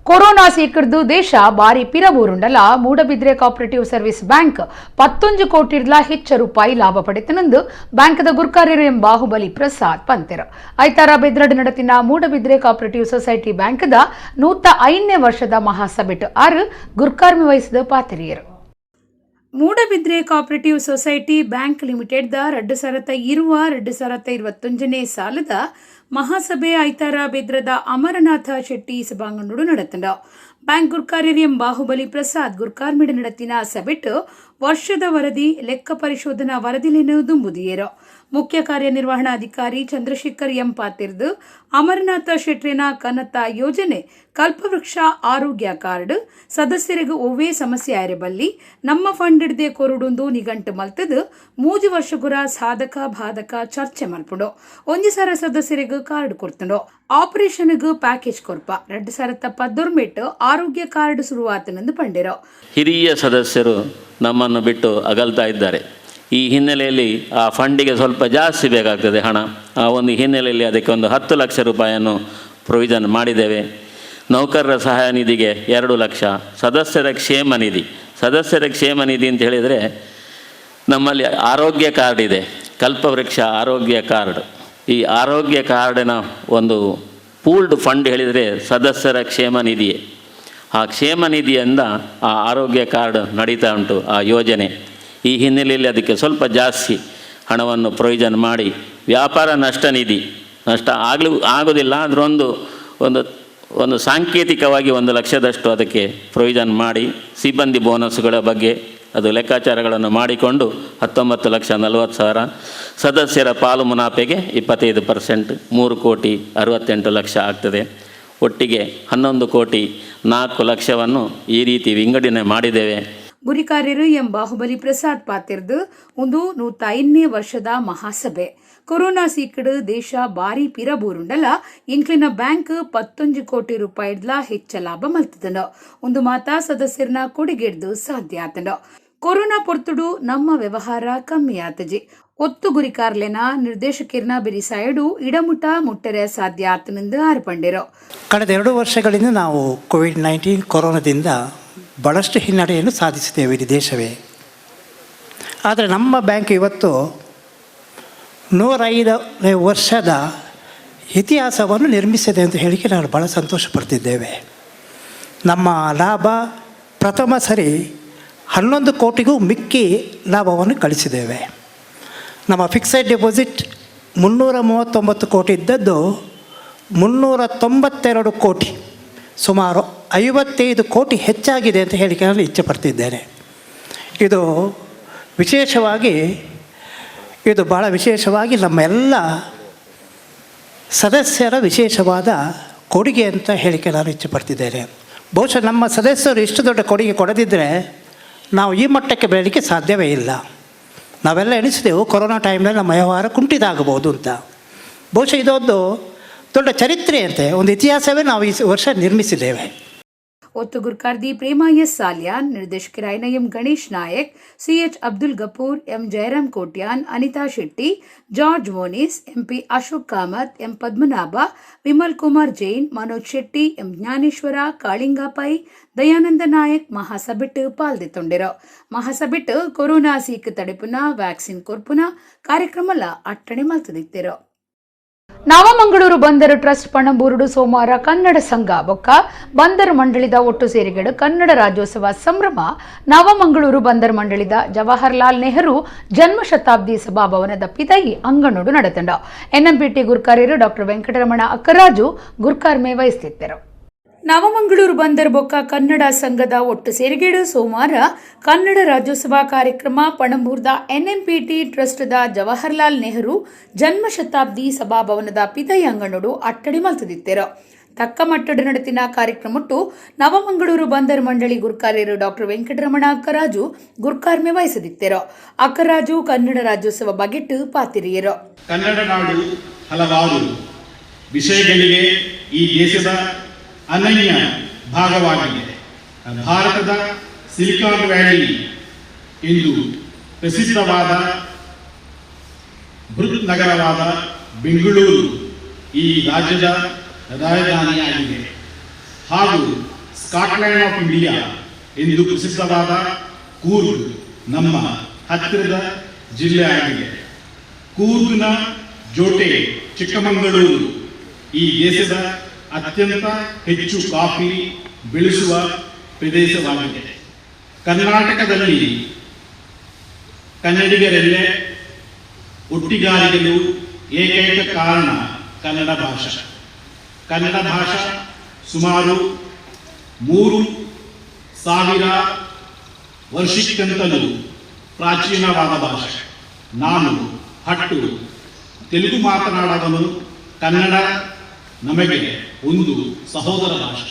Corona ಸೀಕರ್ದು ದೇಶ ಬಾರಿ ಪಿರಬೂರುಂಡಲ ಮೂಡಬಿದ್ರೆ ಕೋಆಪರೇಟಿವ್ ಸರ್ವಿಸ್ ಬ್ಯಾಂಕ್ 11 ಕೋಟಿರ್ಲ ಹೆಚ್ಚ ರೂಪಾಯಿ ಲಾಭ ಪಡೆತನಂದು ಬ್ಯಾಂಕ್ದ ಗುರ್ಕಾರ್ಯರು ಎಂ ಬಾಹುಬಲಿ ಪ್ರಸಾದ್ ಪಂತೆರು. ಐತಾರ ಬೆದ್ರಡ್ ನಡತಿನ ಮೂಡಬಿದ್ರೆ ಕೋಆಪರೇಟಿವ್ ಸೊಸೈಟಿ ಬ್ಯಾಂಕ್ದ 105ನೇ ವರ್ಷದ ಮಹಾಸಭೆಟ್ ಆರು ಗುರ್ಕಾರ್ಮೆ ವಹಿಸಿದ ಪಾತೆರಿಯರು. Moodbidri cooperative society bank limited the 2020 2021ನೇ ಸಾಲದ ಮಹಾಸಭೆ ಐತಾರ ಬೆದ್ರದ ಅಮರನಾಥ ಶೆಟ್ಟಿ ಸಭಾಂಗಣಡು ನಡೆತಂಡ. ಬ್ಯಾಂಕ್ ಗುರ್ಕಾರ್ಯರ್ ಎಂ ಬಾಹುಬಲಿ ಪ್ರಸಾದ್ ಗುರ್ಕಾರ್ಮಿಡ ನಡತಿನ ಸಭೆಟ್ ವರ್ಷದ ವರದಿ, ಲೆಕ್ಕ ಪರಿಶೋಧನಾ ವರದಿಲೇನು ದುಂಬುದಿಯೇರು. ಮುಖ್ಯ ಕಾರ್ಯನಿರ್ವಹಣಾಧಿಕಾರಿ ಚಂದ್ರಶೇಖರ್ ಎಂ ಪಾತಿರ್ದು, ಅಮರನಾಥ ಶೆಟ್ರಿನ ಕನತ ಯೋಜನೆ ಕಲ್ಪವೃಕ್ಷ ಆರೋಗ್ಯ ಕಾರ್ಡ್ ಸದಸ್ಯರಿಗೆ ಒವ್ವೇ ಸಮಸ್ಯೆ ಆಯಿರಬಲ್ಲಿ ನಮ್ಮ ಫಂಡ್ ಹಿಡ್ದೆ ಕೊರುಡುಂದು ನಿಗಂಟು ಮಲ್ತದು 3 ವರ್ಷಗುರ ಸಾಧಕ ಬಾಧಕ ಚರ್ಚೆ ಮಲ್ಪುಂಡು. 1,000 ಸದಸ್ಯರಿಗೆ ಕಾರ್ಡ್ ಕೊಡ್ತುಂಡು. ಆಪರೇಷನ್ಗ್ ಪ್ಯಾಕೇಜ್ ಕೊರ್ಪ. 2019ಮೆಟ್ ಆರೋಗ್ಯ ಕಾರ್ಡ್ ಶುರುವಾತನೆಂದು ಪಂಡಿರು. ಹಿರಿಯ ಸದಸ್ಯರು ನಮ್ಮನ್ನು ಬಿಟ್ಟು ಅಗಲ್ತಾ ಇದ್ದಾರೆ. ಈ ಹಿನ್ನೆಲೆಯಲ್ಲಿ ಆ ಫಂಡಿಗೆ ಸ್ವಲ್ಪ ಜಾಸ್ತಿ ಬೇಕಾಗ್ತದೆ ಹಣ. ಆ ಒಂದು ಹಿನ್ನೆಲೆಯಲ್ಲಿ ಅದಕ್ಕೆ ಒಂದು 10 ಲಕ್ಷ ರೂಪಾಯಿಯನ್ನು ಪ್ರೊವಿಷನ್ ಮಾಡಿದ್ದೇವೆ. ನೌಕರರ ಸಹಾಯ ನಿಧಿಗೆ 2 ಲಕ್ಷ, ಸದಸ್ಯರ ಕ್ಷೇಮ ನಿಧಿ. ಸದಸ್ಯರ ಕ್ಷೇಮ ನಿಧಿ ಅಂತ ಹೇಳಿದರೆ, ನಮ್ಮಲ್ಲಿ ಆರೋಗ್ಯ ಕಾರ್ಡ್ ಇದೆ, ಕಲ್ಪವೃಕ್ಷ ಆರೋಗ್ಯ ಕಾರ್ಡ್. ಈ ಆರೋಗ್ಯ ಕಾರ್ಡಿನ ಒಂದು ಪೂಲ್ಡ್ ಫಂಡ್ ಹೇಳಿದರೆ ಸದಸ್ಯರ ಕ್ಷೇಮ ನಿಧಿಯೇ. ಆ ಕ್ಷೇಮ ನಿಧಿಯಿಂದ ಆ ಆರೋಗ್ಯ ಕಾರ್ಡ್ ನಡೀತಾ ಉಂಟು, ಆ ಯೋಜನೆ. ಈ ಹಿನ್ನೆಲೆಯಲ್ಲಿ ಅದಕ್ಕೆ ಸ್ವಲ್ಪ ಜಾಸ್ತಿ ಹಣವನ್ನು ಪ್ರೊವಿಷನ್ ಮಾಡಿ, ವ್ಯಾಪಾರ ನಷ್ಟ ನಿಧಿ, ನಷ್ಟ ಆಗಲು ಆಗೋದಿಲ್ಲ, ಅದರೊಂದು ಒಂದು ಒಂದು ಸಾಂಕೇತಿಕವಾಗಿ 1 ಲಕ್ಷದಷ್ಟು ಅದಕ್ಕೆ ಪ್ರೊವಿಷನ್ ಮಾಡಿ, ಸಿಬ್ಬಂದಿ ಬೋನಸ್ಗಳ ಬಗ್ಗೆ ಅದು ಲೆಕ್ಕಾಚಾರಗಳನ್ನು ಮಾಡಿಕೊಂಡು 19,40,000, ಸದಸ್ಯರ ಪಾಲು ಮುನಾಫೆಗೆ 25%, 3 ಕೋಟಿ 68 ಲಕ್ಷ ಆಗ್ತದೆ. ಒಟ್ಟಿಗೆ 11 ಕೋಟಿ 4 ಲಕ್ಷವನ್ನು ಈ ರೀತಿ ವಿಂಗಡಣೆ ಮಾಡಿದ್ದೇವೆ. ಗುರಿಕಾರ್ಯರು ಎಂ ಬಾಹುಬಲಿ ಪ್ರಸಾದ್ ಪಾತಿರ್ದು, ಒಂದು 105ನೇ ವರ್ಷದ ಮಹಾಸಭೆ. ಕೊರೋನಾ ಸೀಕಡು ದೇಶ ಬಾರಿ ಪಿರಬೂರುಂಡಲ ಎಂಕ್ಲಿನ ಬ್ಯಾಂಕ್ 11 ಕೋಟಿ ರೂಪಾಯಿಡ್ಲ ಹೆಚ್ಚ ಲಾಭ ಮಲ್ತದನು. ಒಂದು ಮಾತಾ ಸದಸ್ಯರನ್ನ ಕೊಡುಗೆಡ್ದು ಸಾಧ್ಯ ಆತನು. ಕೊರೋನಾ ಪೊರ್ತುಡು ನಮ್ಮ ವ್ಯವಹಾರ ಕಮ್ಮಿ ಆತಜಿ. ಒತ್ತು ಗುರಿಕಾರ್ಲೆನ ನಿರ್ದೇಶಕಿರ್ನ ಬಿರಿಸಾಯಡು ಇಡಮುಟ ಮುಟ್ಟರೆ ಸಾಧ್ಯ ಆತನೆಂದು ಆರ್ಪಂಡಿರು. ಕಳೆದ 2 ವರ್ಷಗಳಿಂದ ನಾವು ಕೋವಿಡ್-19 ಕೊರೋನಾದಿಂದ ಭಾಳಷ್ಟು ಹಿನ್ನಡೆಯನ್ನು ಸಾಧಿಸಿದ್ದೇವೆ ಇಡೀ ದೇಶವೇ. ಆದರೆ ನಮ್ಮ ಬ್ಯಾಂಕ್ ಇವತ್ತು 105ನೇ ವರ್ಷದ ಇತಿಹಾಸವನ್ನು ನಿರ್ಮಿಸಿದೆ ಅಂತ ಹೇಳಿಕ್ಕೆ ನಾನು ಭಾಳ ಸಂತೋಷ ಪಡ್ತಿದ್ದೇವೆ. ನಮ್ಮ ಲಾಭ ಪ್ರಥಮ ಸರಿ 11 ಕೋಟಿಗೂ ಮಿಕ್ಕಿ ಲಾಭವನ್ನು ಗಳಿಸಿದ್ದೇವೆ. ನಮ್ಮ ಫಿಕ್ಸೆಡ್ ಡೆಪಾಸಿಟ್ 339 ಕೋಟಿ ಇದ್ದದ್ದು 392 ಕೋಟಿ, ಸುಮಾರು 55 ಕೋಟಿ ಹೆಚ್ಚಾಗಿದೆ ಅಂತ ಹೇಳಿಕ್ಕೆ ನಾನು ಇಚ್ಛೆ ಪಡ್ತಿದ್ದೇನೆ. ಇದು ಭಾಳ ವಿಶೇಷವಾಗಿ ನಮ್ಮ ಎಲ್ಲ ಸದಸ್ಯರ ವಿಶೇಷವಾದ ಕೊಡುಗೆ ಅಂತ ಹೇಳಿಕ್ಕೆ ನಾನು ಇಚ್ಛೆ ಪಡ್ತಿದ್ದೇನೆ. ಬಹುಶಃ ನಮ್ಮ ಸದಸ್ಯರು ಇಷ್ಟು ದೊಡ್ಡ ಕೊಡುಗೆ ಕೊಡದಿದ್ದರೆ ನಾವು ಈ ಮಟ್ಟಕ್ಕೆ ಬೆಳೀಲಿಕ್ಕೆ ಸಾಧ್ಯವೇ ಇಲ್ಲ. ನಾವೆಲ್ಲ ಎಣಿಸಿದೆವು, ಕೊರೋನಾ ಟೈಮ್ನಲ್ಲಿ ನಮ್ಮ ವ್ಯವಹಾರ ಕುಂಠಿತ ಆಗಬಹುದು ಅಂತ. ಬಹುಶಃ ಇದೊಂದು ದೊಡ್ಡ ಚರಿತ್ರೆಯಂತೆ ಒಂದು ಇತಿಹಾಸವೇ ನಾವು ಈ ವರ್ಷ ನಿರ್ಮಿಸಿದ್ದೇವೆ. ಒತ್ತು ಗುರ್ಕಾರ್ದಿ ಪ್ರೇಮ ಎಸ್ ಸಾಲ್ಯಾನ್, ನಿರ್ದೇಶಕರಾಯನ M Ganesh Nayak, CH Abdul Gafoor, M Jayaram Kotian, Anitha Shetty, George Monis, MP Ashok Kamath, M Padmanabha, Vimal Kumar Jain, Manoj Shetty, M Jnaneshwara, Kalinga Pai, Dayananda Nayak ಮಹಾಸಭೆಟ್ ಪಾಲ್ದೆತ್ತೊಂಡಿರು. ಮಹಾಸಭೆಟ್ ಕೊರೋನಾ ಸೀಕ್ ತಡೆಪುನ, ವ್ಯಾಕ್ಸಿನ್ ಕೊರ್ಪುನ ಕಾರ್ಯಕ್ರಮಲ ಅಟ್ಟಣೆ ಮಲ್ತದಿತ್ತಿರು. ನವಮಂಗಳೂರು ಬಂದರು ಟ್ರಸ್ಟ್ ಪಣಂಬೂರುಡು ಸೋಮವಾರ ಕನ್ನಡ ಸಂಘ ಬೊಕ್ಕ ಬಂದರು ಮಂಡಳಿದ ಒಟ್ಟು ಸೇರಿಗೆಡು ಕನ್ನಡ ರಾಜ್ಯೋತ್ಸವ ಸಂಭ್ರಮ ನವಮಂಗಳೂರು ಬಂದರ್ ಮಂಡಳಿದ ಜವಾಹರ್ಲಾಲ್ ನೆಹರು ಜನ್ಮ ಶತಾಬ್ದಿ ಸಭಾಭವನದ ಪಿದಯಿ ಅಂಗಣೋಡು ನಡೆತಂಡ. NMPT ಗುರ್ಕಾರ್ಯರು doctor Venkataramana ಅಕ್ಕರಾಜು ಗುರ್ಕಾರ್ಮೆ ವಹಿಸುತ್ತಿದ್ದರು. ನವಮಂಗಳೂರು ಬಂದರ್ ಬೊಕ್ಕ ಕನ್ನಡ ಸಂಘದ ಒಟ್ಟು ಸೇರಿಗೇಡು ಸೋಮವಾರ ಕನ್ನಡ ರಾಜ್ಯೋತ್ಸವ ಕಾರ್ಯಕ್ರಮ ಪಣಂಬೂರ್ದ ಎನ್ಎಂಪಿಟಿ ಟ್ರಸ್ಟ್ದ ಜವಾಹರ್ಲಾಲ್ ನೆಹರು ಜನ್ಮ ಶತಾಬ್ದಿ ಸಭಾಭವನದ ಪಿದಯಿ ಅಂಗಣೋಡು ಅಟ್ಟಡಿ ಮಲ್ತದಿತ್ತೆರು. ತಕ್ಕ ಮಟ್ಟಡ ನಡತಿನ ಕಾರ್ಯಕ್ರಮಟ್ಟು ನವಮಂಗಳೂರು ಬಂದರ್ ಮಂಡಳಿ ಗುರ್ಕಾರ್ಯರು ಡಾಕ್ಟರ್ ವೆಂಕಟರಮಣ ಅಕ್ಕರಾಜು ಗುರ್ಕಾರ್ಮೆ ವಹಿಸದಿತ್ತೆರು. ಅಕ್ಕರಾಜು ಕನ್ನಡ ರಾಜ್ಯೋತ್ಸವ ಬಗೆಟ್ಟು ಪಾತಿರಿಯರು. ಕನ್ನಡ ನಾಡು ಹಲವಾರು ವಿಷಯಗಳಿಗೆ ಈ ದೇಶದ ಅನನ್ಯ ಭಾಗವಾಗಿದೆ. ಭಾರತದ ಸಿಲಿಕಾನ್ ವ್ಯಾಲಿ ಎಂದು ಪ್ರಸಿದ್ಧವಾದ ಬೃಹತ್ ನಗರವಾದ ಬೆಂಗಳೂರು ಈ ರಾಜ್ಯದ ರಾಜಧಾನಿಯಾಗಿದೆ ಹಾಗೂ Scotland of India ಎಂದು ಪ್ರಸಿದ್ಧವಾದ ಕೂರ್ಗ್ ನಮ್ಮ ಹತ್ತಿರದ ಜಿಲ್ಲೆಯಾಗಿದೆ. ಕೂರ್ಗ್ನ ಜೊತೆ ಚಿಕ್ಕಮಗಳೂರು ಈ ದೇಶದ ಅತ್ಯಂತ ಹೆಚ್ಚು ಕಾಫಿ ಬೆಳೆಸುವ ಪ್ರದೇಶವಾಗಿದೆ. ಕರ್ನಾಟಕದಲ್ಲಿ ಕನ್ನಡಿಗರೆಲ್ಲ ಒಟ್ಟಿಗಾರಿಗಲು ಏಕೈಕ ಕಾರಣ ಕನ್ನಡ ಭಾಷೆ. ಕನ್ನಡ ಭಾಷೆ ಸುಮಾರು 3000 ವರ್ಷಕ್ಕಿಂತಲೂ ಪ್ರಾಚೀನವಾದ ಭಾಷೆ. ನಾನು ಹಟ್ಟು ತೆಲುಗು ಮಾತನಾಡವನು. ಕನ್ನಡ ನಮಗೆ ಒಂದು ಸಹೋದರ ಭಾಷೆ.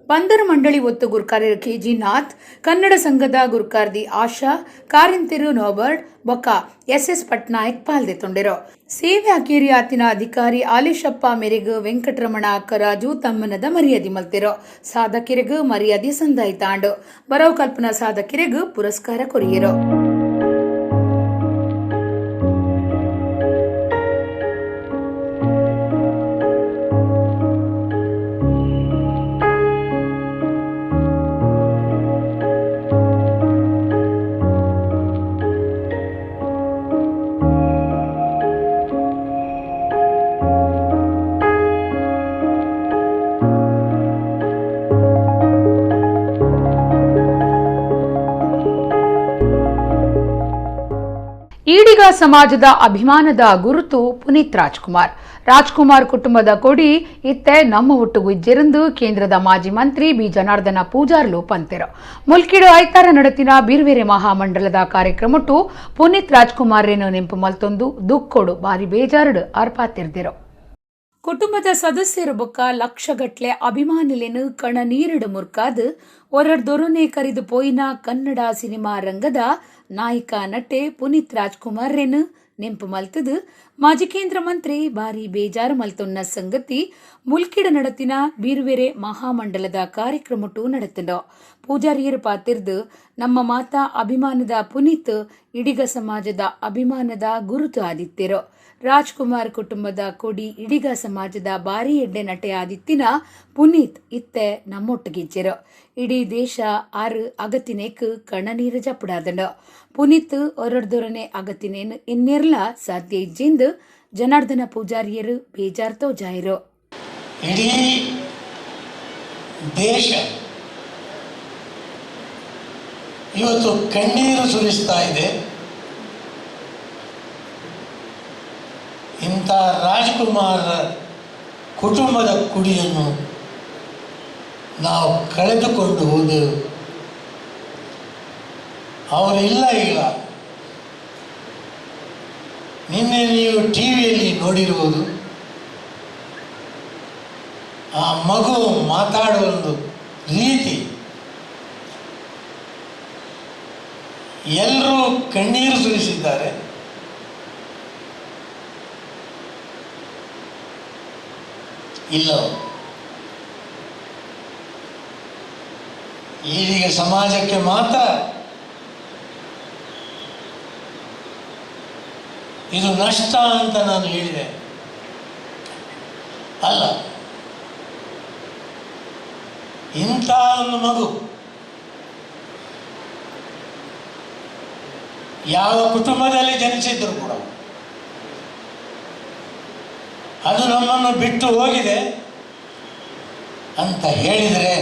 ಬಂದರು ಮಂಡಳಿ ಒತ್ತು ಗುರ್ಕಾರ್ಯರು ಕೆಜಿ ನಾಥ್, ಕನ್ನಡ ಸಂಘದ ಗುರ್ಕಾರ್ದಿ ಆಶಾ, ಕಾರಿಂತಿರು ನೋಬರ್ಡ್ ಬೊಕ್ಕ ಎಸ್ ಎಸ್ ಪಟ್ನಾಯಕ್ ಪಾಲ್ದೆತೊಂಡೆರು. ಸೇವೆ ಅಕೇರಿ ಆತಿನ ಅಧಿಕಾರಿ ಆಲಿಶಪ್ಪ ಮೇರೆಗ್ ವೆಂಕಟರಮಣ ಅಕ್ಕರಾಜು ತಮ್ಮನದ ಮರ್ಯಾದೆ ಮಲ್ತಿರೋ. ಸಾಧಕಿರಿಗ್ ಮರ್ಯಾದೆ ಸಂದಾಯಿತಾಂಡು. ಬರವು ಕಲ್ಪನಾ ಸಾಧಕಿರಿಗ್ ಪುರಸ್ಕಾರ ಕೊರಿಯರು. ಈಡಿಗ ಸಮಾಜದ ಅಭಿಮಾನದ ಗುರುತು ಪುನೀತ್ ರಾಜ್ಕುಮಾರ್. ರಾಜ್ಕುಮಾರ್ ಕುಟುಂಬದ ಕೊಡಿ ಇತ್ತೆ ನಮ್ಮ ಒಟ್ಟುಗು ಇಜ್ಜೆರಂದು ಕೇಂದ್ರದ ಮಾಜಿ ಮಂತ್ರಿ ಬಿ ಜನಾರ್ದನ ಪೂಜಾರ್ಲು ಪಂತೆರು. ಮುಲ್ಕಿಡು ಐತಾರ ನಡತಿನ ಬೀರ್ವೇರೆ ಮಹಾಮಂಡಲದ ಕಾರ್ಯಕ್ರಮಟ್ಟು ಪುನೀತ್ ರಾಜ್ಕುಮಾರ್ರೇನು ನೆಂಪು ಮಲ್ತೊಂದು ದುಕ್ಕೊಡು ಬಾರಿ ಬೇಜಾರುಡು ಅರ್ಪಾತಿರ್ದಿರು. ಕುಟುಂಬದ ಸದಸ್ಯರು ಬೊಕ್ಕ ಲಕ್ಷಗಟ್ಲೆ ಅಭಿಮಾನಿಲೇನು ಕಣ ನೀರಿಡು ಮುರ್ಕಾದ್ ಒರಡ್ದೊರನೆ ಕರಿದು ಪೋಯಿನ ಕನ್ನಡ ಸಿನಿಮಾ ರಂಗದ ನಾಯಕ ನಟೆ ಪುನೀತ್ ರಾಜ್ಕುಮಾರ್ ರೇನು ನೆಂಪು ಮಲ್ತದು ಮಾಜಿ ಕೇಂದ್ರ ಮಂತ್ರಿ ಬಾರಿ ಬೇಜಾರು ಮಲ್ತೊನ್ನ ಸಂಗತಿ ಮುಲ್ಕಿಡ ನಡತಿನ ಬೀರ್ವೆರೆ ಮಹಾಮಂಡಲದ ಕಾರ್ಯಕ್ರಮಟು ನಡತಂಡೋ. ಪೂಜಾರಿಯರು ಪಾತಿರ್ದು ನಮ್ಮ ಮಾತಾ ಅಭಿಮಾನದ ಪುನೀತ್ ಇಡಿಗ ಸಮಾಜದ ಅಭಿಮಾನದ ಗುರುತು ಆದಿತ್ತಿರೋ. ರಾಜ್ಕುಮಾರ್ ಕುಟುಂಬದ ಕೊಡಿ ಇಡಿಗ ಸಮಾಜದ ಬಾರಿ ಎಡ್ಡೆ ನಟೆ ಆದಿತ್ತಿನ ಪುನೀತ್ ಇತ್ತೆ ನಮ್ಮೊಟ್ಟಿಗಿಜ್ಜೆರು. ಇಡೀ ದೇಶ ಆರು ಅಗತಿನೇಕ್ ಕಣ್ಣನೀರು ಜಪುಡಾದಂಡ. ಪುನೀತ್ ಒರಡ್ದೊರನೆ ಅಗತಿನೇನು ಇನ್ನೆರ್ಲ ಸಾಧ್ಯ ಇಜ್ಜಿಂದು ಜನಾರ್ದನ ಪೂಜಾರಿಯರು ಬೇಜಾರ್ ತೋಜಾಯಿರು. ಇಡೀ ದೇಶ ಇವತ್ತು ಕಣ್ಣೀರು ಸುರಿಸ್ತಾ ಇದೆ. ಇಂಥ ರಾಜ್ಕುಮಾರರ ಕುಟುಂಬದ ಕುಡಿಯನ್ನು ನಾವು ಕಳೆದುಕೊಂಡು ಹೋದೆವು. ಅವರಿಲ್ಲ ಈಗ. ನಿನ್ನೆ ನೀವು ಟಿ ವಿಯಲ್ಲಿ ನೋಡಿರ್ಬೋದು, ಆ ಮಗು ಮಾತಾಡುವ ಒಂದು ರೀತಿ ಎಲ್ಲರೂ ಕಣ್ಣೀರು ಸುರಿಸಿದ್ದಾರೆ. ಇಲ್ಲ, ಈಗೀಗ ಸಮಾಜಕ್ಕೆ ಮಾತ್ರ ಇದು ನಷ್ಟ ಅಂತ ನಾನು ಹೇಳಿದೆ ಅಲ್ಲ. ಇಂಥ ಒಂದು ಮಗು ಯಾವ ಕುಟುಂಬದಲ್ಲಿ ಜನಿಸಿದ್ರು ಕೂಡ ಅದು ನಮ್ಮನ್ನು ಬಿಟ್ಟು ಹೋಗಿದೆ ಅಂತ ಹೇಳಿದರೆ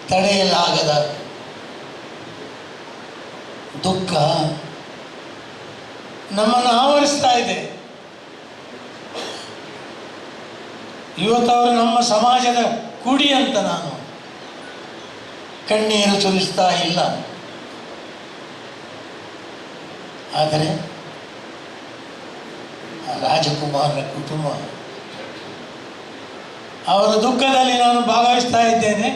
ತಡೆಯಲಾಗದ ದುಃಖ ನಮ್ಮನ್ನು ಆವರಿಸ್ತಾ ಇದೆ. ಇವತ್ತವರು ನಮ್ಮ ಸಮಾಜದ ಕುಡಿ ಅಂತ ನಾನು ಕಣ್ಣೀರು ಸುರಿಸ್ತಾ ಇಲ್ಲ. ಆದರೆ ರಾಜಕುಮಾರನ ಕುಟುಂಬ ಅವರ ದುಃಖದಲ್ಲಿ ನಾನು ಭಾಗವಹಿಸ್ತಾ ಇದ್ದೇನೆ.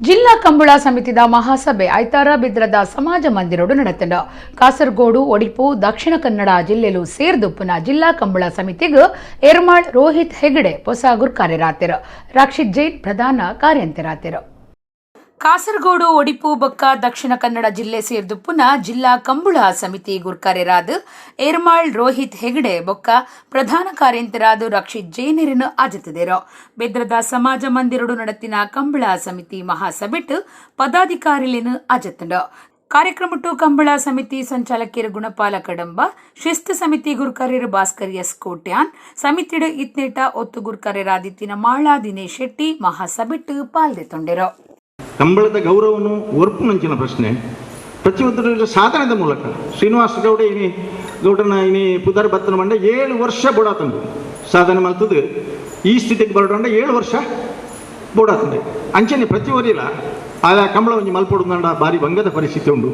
ಜಿಲ್ಲಾ ಕಂಬಳ ಸಮಿತಿದ ಮಹಾಸಭೆ ಐತಾರ ಬಿದ್ರದ ಸಮಾಜ ಮಂದಿರೋಡು ನಡೆತಂಡ. ಕಾಸರಗೋಡು, ಒಡಿಪು, ದಕ್ಷಿಣ ಕನ್ನಡ ಜಿಲ್ಲೆಲು ಸೇರ್ದುಪ್ಪುನ ಜಿಲ್ಲಾ ಕಂಬಳ ಸಮಿತಿಗೆ ಎರ್ಮಾಳ್ ರೋಹಿತ್ ಹೆಗಡೆ ಹೊಸ ಗುರ್ಕಾರ್ಯರಾತಿರು. ರಕ್ಷಿತ್ ಜೈನ್ ಪ್ರಧಾನ ಕಾರ್ಯಂತೆರಾತಿರು. ಕಾಸರಗೋಡು, ಒಡಿಪು ಬೊಕ್ಕ ದಕ್ಷಿಣ ಕನ್ನಡ ಜಿಲ್ಲೆ ಸೇರ್ದುಪ್ಪುನ ಜಿಲ್ಲಾ ಕಂಬುಳ ಸಮಿತಿ ಗುರ್ಕಾರೆರಾದ್ ಏರ್ಮಾಳ್ ರೋಹಿತ್ ಹೆಗಡೆ ಬೊಕ್ಕ ಪ್ರಧಾನ ಕಾರ್ಯಂತರಾದ ರಕ್ಷಿತ್ ಜೈನರನ್ನು ಅಜತುದೆರು. ಬೆದ್ರದ ಸಮಾಜ ಮಂದಿರಡು ನಡತಿನ ಕಂಬಳ ಸಮಿತಿ ಮಹಾಸಭೆಟ್ ಪದಾಧಿಕಾರಿಲೇನು ಅಜತುಂಡು. ಕಾರ್ಯಕ್ರಮಟ್ಟು ಕಂಬಳ ಸಮಿತಿ ಸಂಚಾಲಕಿಯರು ಗುಣಪಾಲ ಕಡಂಬ, ಶಿಸ್ತು ಸಮಿತಿ ಗುರುಕಾರ್ಯರು ಭಾಸ್ಕರ್ ಎಸ್ ಕೋಟ್ಯಾನ್, ಸಮಿತಿಡು ಇತ್ನೇಟ ಒತ್ತು ಗುರುಕಾರ್ಯರಾದಿತ್ತಿನ ಮಾಳಾ ದಿನೇಶ್ ಶೆಟ್ಟಿ ಮಹಾಸಭೆಟ್ ಪಾಲ್ದೆತೊಂಡೆರು. ಕಂಬಳದ ಗೌರವನು ಒರ್ಪುನಂಚಿನ ಪ್ರಶ್ನೆ ಪ್ರತಿಯೊಂದರ ಸಾಧನದ ಮೂಲಕ. ಶ್ರೀನಿವಾಸ ಗೌಡ ಇನಿ ಗೌಡನ ಇನಿ ಪುದರ್ ಬತ್ತನ ಮಂಡ 7 ವರ್ಷ ಬೋಡಾತಂದು ಸಾಧನೆ ಮಲ್ತದು. ಈ ಸ್ಥಿತಿಗೆ ಬರೋಡ 7 ವರ್ಷ ಬೋಡಾತಂದೆ. ಅಂಚನೆ ಪ್ರತಿ ಊರಿಲ ಆಯಾ ಕಂಬಳ ಒಂಜಿ ಮಲ್ಪೊಡು ಭಾರಿ ಭಂಗದ ಪರಿಸ್ಥಿತಿ ಉಂಡು.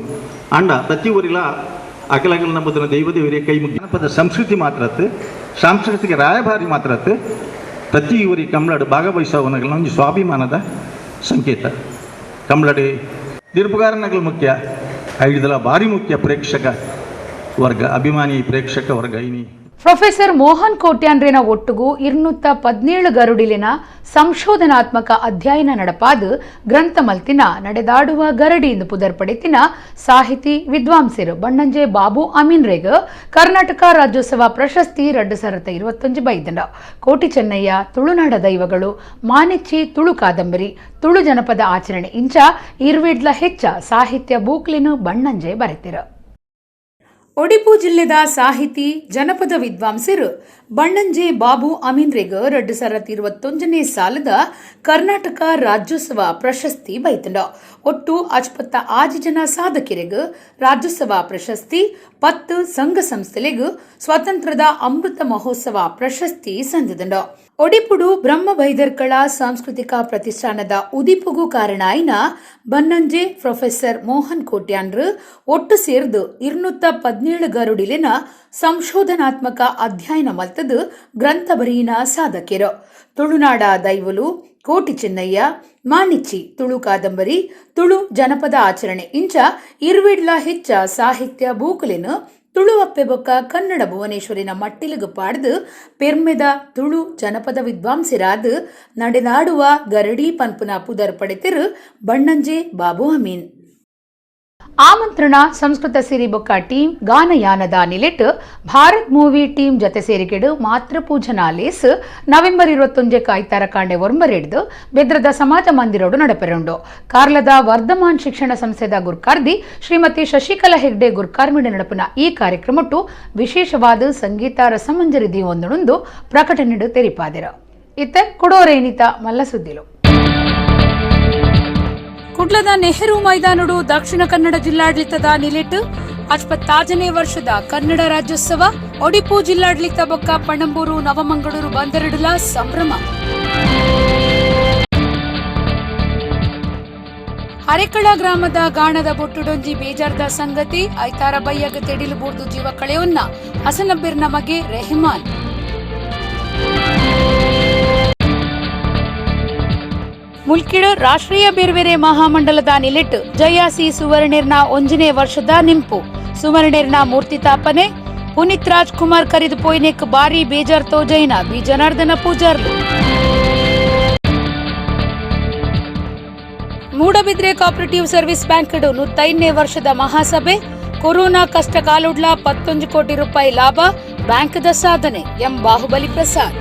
ಅಂಡ ಪ್ರತಿ ಊರಿಲ ಅಕಲಗಲ ನಂಬುದನ ದೈವದೇವರೇ ಕೈ ಮುಗಿ ಜನಪದ ಸಂಸ್ಕೃತಿ ಮಾತ್ರತ್ ಸಾಂಸ್ಕೃತಿಕ ರಾಯಭಾರಿ ಮಾತ್ರತ್ ಪ್ರತಿ ಊರಿ ಕಂಬಳಡು ಭಾಗವಹಿಸುವವನಗಳ ಒಂಜಿ ಸ್ವಾಭಿಮಾನದ ಸಂಕೇತ. ಕಂಬಳಡಿ ತೀರ್ಪುಗಾರನಗಳು ಮುಖ್ಯ, ಐದಲ ಭಾರಿ ಮುಖ್ಯ ಪ್ರೇಕ್ಷಕ ವರ್ಗ, ಅಭಿಮಾನಿ ಪ್ರೇಕ್ಷಕ ವರ್ಗ ಇನಿ. ಪ್ರೊಫೆಸರ್ ಮೋಹನ್ ಕೋಟ್ಯಾನ್ರೇನ ಒಟ್ಟುಗು 217 ಗರುಡಿಲಿನ ಸಂಶೋಧನಾತ್ಮಕ ಅಧ್ಯಯನ ನಡಪಾದ ಗ್ರಂಥ ಮಲ್ತಿನ ನಡೆದಾಡುವ ಗರಡಿ ಎಂದು ಪುದರ್ ಪಡೆತಿನ ಸಾಹಿತಿ ವಿದ್ವಾಂಸರು ಬಣ್ಣಂಜೆ ಬಾಬು ಅಮೀನ್ ರೇಗ್ ಕರ್ನಾಟಕ ರಾಜ್ಯೋತ್ಸವ ಪ್ರಶಸ್ತಿ 2021 ಬೈದಂಡ. ಕೋಟಿ ಚೆನ್ನಯ್ಯ, ತುಳುನಾಡ ದೈವಗಳು, ಮಾನೆಚ್ಚಿ ತುಳು ಕಾದಂಬರಿ, ತುಳು ಜನಪದ ಆಚರಣೆ ಇಂಚ ಇರ್ವಿಡ್ಲ ಹೆಚ್ಚ ಸಾಹಿತ್ಯ ಬೂಕ್ಲಿನು ಬಣ್ಣಂಜೆ ಬರೆತಿರು. ಒಡಿಪು ಜಿಲ್ಲೆದ ಸಾಹಿತಿ ಜನಪದ ವಿದ್ವಾಂಸರು ಬಣ್ಣಂಜೆ ಬಾಬು ಅಮೀನ್ರೆಗ್ 2021ನೇ ಸಾಲದ ಕರ್ನಾಟಕ ರಾಜ್ಯೋತ್ಸವ ಪ್ರಶಸ್ತಿ ಬೈತಂಡ. ಒಟ್ಟು 56 ಜನ ಸಾಧಕರಿಗ್ ರಾಜ್ಯೋತ್ಸವ ಪ್ರಶಸ್ತಿ, 10 ಸಂಘ ಸಂಸ್ಥೆಲೆಗ್ ಸ್ವಾತಂತ್ರ್ಯದ ಅಮೃತ ಮಹೋತ್ಸವ ಪ್ರಶಸ್ತಿ ಸಂದಿದಂಡ. ಒಡಿಪುಡು ಬ್ರಹ್ಮ ಬೈದರ್ಕಳ ಸಾಂಸ್ಕೃತಿಕ ಪ್ರತಿಷ್ಠಾನದ ಉದಿಪುಗು ಕಾರಣ ಆಯಿನ ಬನ್ನಂಜೆ ಪ್ರೊಫೆಸರ್ ಮೋಹನ್ ಕೋಟ್ಯಾನ್ರು ಒಟ್ಟು ಸೇರ್ದು 217 ಗರುಡಿಲಿನ ಸಂಶೋಧನಾತ್ಮಕ ಅಧ್ಯಯನ ಮಲ್ತದು ಗ್ರಂಥ ಬರೆಯಿನ ಸಾಧಕಿರು. ತುಳುನಾಡ ದೈವಲು, ಕೋಟಿ ಚೆನ್ನಯ್ಯ, ಮಾಣಿಚ್ಚಿ ತುಳು ಕಾದಂಬರಿ, ತುಳು ಜನಪದ ಆಚರಣೆ ಇಂಚ ಇರ್ವಿಡ್ಲ ಹೆಚ್ಚ ಸಾಹಿತ್ಯ ಬೂಕುಲಿನ ತುಳು ಅಪ್ಪೆ ಬೊಕ್ಕ ಕನ್ನಡ ಭುವನೇಶ್ವರಿನ ಮಟ್ಟಿಲುಗು ಪಾಡ್ದು ಪೆರ್ಮೆದ ತುಳು ಜನಪದ ವಿದ್ವಾಂಸರಾದ ನಡೆದಾಡುವ ಗರಡಿ ಪನ್ಪುನ ಪುದರ್ ಪಡೆತಿರು ಬಣ್ಣಂಜೆ ಬಾಬು ಅಮೀನ್. ಆಮಂತ್ರಣ ಸಂಸ್ಕೃತ ಸಿರಿ ಬೊಕ್ಕ ಟೀಮ್ ಗಾನಯಾನದ ನಿಲೆಟ್ ಭಾರತ್ ಮೂವಿ ಟೀಮ್ ಜತೆ ಸೇರಿಕೆಡು ಮಾತೃಪೂಜನಾ ಲೇಸ್ ನವೆಂಬರ್ 21 ಕಾಯ್ತಾರ ಕಾಂಡೆ ಒರ್ಂಬರೆಡ್ದು ಬೆದ್ರದ ಸಮಾಜ ಮಂದಿರೋಡು ನಡಪೆರುಂಡು. ಕಾರ್ಲದ ವರ್ಧಮಾನ್ ಶಿಕ್ಷಣ ಸಂಸ್ಥೆದ ಗುರ್ಕಾರ್ದಿ ಶ್ರೀಮತಿ ಶಶಿಕಲಾ ಹೆಗ್ಡೆ ಗುರ್ಕಾರ್ಮಿಡ ನಡಪುನ ಈ ಕಾರ್ಯಕ್ರಮಟ್ಟು ವಿಶೇಷವಾದ ಸಂಗೀತ ರಸಮಂಜರಿ ದೀವೊಂದುಂದು ಪ್ರಕಟಣೆಡು ತೆರಿಪಾದಿರ. ಇತ್ತ ಕುಡೋರೇನಿತ ಮಲ್ಲ ಸುದ್ದಿಲು. ಕುಡ್ಲದ ನೆಹರು ಮೈದಾನಡು ದಕ್ಷಿಣ ಕನ್ನಡ ಜಿಲ್ಲಾಡಳಿತದ ನಿಲೆಟ್ 56ನೇ ವರ್ಷದ ಕನ್ನಡ ರಾಜ್ಯೋತ್ಸವ. ಒಡಿಪು ಜಿಲ್ಲಾಡಳಿತ ಬೊಕ್ಕ ಪಣಂಬೂರು ನವಮಂಗಳೂರು ಬಂದರಡುಲ ಸಂಭ್ರಮ. ಅರೆಕಳ ಗ್ರಾಮದ ಗಾಣದ ಬೊಟ್ಟುಡೊಂಜಿ ಬೇಜಾರ್ದ ಸಂಗತಿ. ಐತಾರ ಬಯ್ಯಗ ತೆಡಿಲು ಬೂರ್ದು ಜೀವ ಕಳೆಯೊನ್ನ ಹಸನಬ್ಬಿರ್ನ ಮಗೆ ರೆಹಮಾನ್. ಮುಲ್ಕಿಡು ರಾಷ್ಟ್ರೀಯ ಬೇರ್ಬೇರೆ ಮಹಾಮಂಡಲದ ನಿಲೆಟ್ ಜಯಾಸಿ ಸುವರ್ಣೇರ್ನ 1ನೇ ವರ್ಷದ ನಿಂಪು. ಸುವರ್ಣೇರ್ನ ಮೂರ್ತಿ ತಾಪನೆ. ಪುನೀತ್ ರಾಜ್ ಕುಮಾರ್ ಕರಿದು ಪೋಯ್ನೆಕ್ ಬಾರಿ ಬೇಜಾರ್ ತೋಜೈನ ಬಿ ಜನಾರ್ದನ ಪೂಜಾರ್ಲು. ಮೂಡಬಿದ್ರೆ ಕೋಆಪರೇಟಿವ್ ಸರ್ವಿಸ್ ಬ್ಯಾಂಕ್ 105ನೇ ವರ್ಷದ ಮಹಾಸಭೆ. ಕೊರೋನಾ ಕಷ್ಟ ಕಾಲುಡ್ಲ 11 ಕೋಟಿ ರೂಪಾಯಿ ಲಾಭ ಬ್ಯಾಂಕ್ದ ಸಾಧನೆ. ಎಂ ಬಾಹುಬಲಿ ಪ್ರಸಾದ್.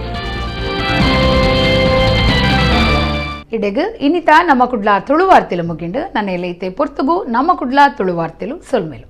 ಇಡೆಗ್ ಇನ್ನಿತ ನಮ್ಮ ಕುಡ್ಲ ತುಳುವಾರ್ತಿಲು ಮುಗಿಂಡು. ನನ್ನ ಎಲೈತೆ ಪೊರ್ತುಗು ನಮ್ಮ ಕುಡ್ಲ ತುಳುವಾರ್ತಿಲು ಸೊಲ್ಮೆಲು.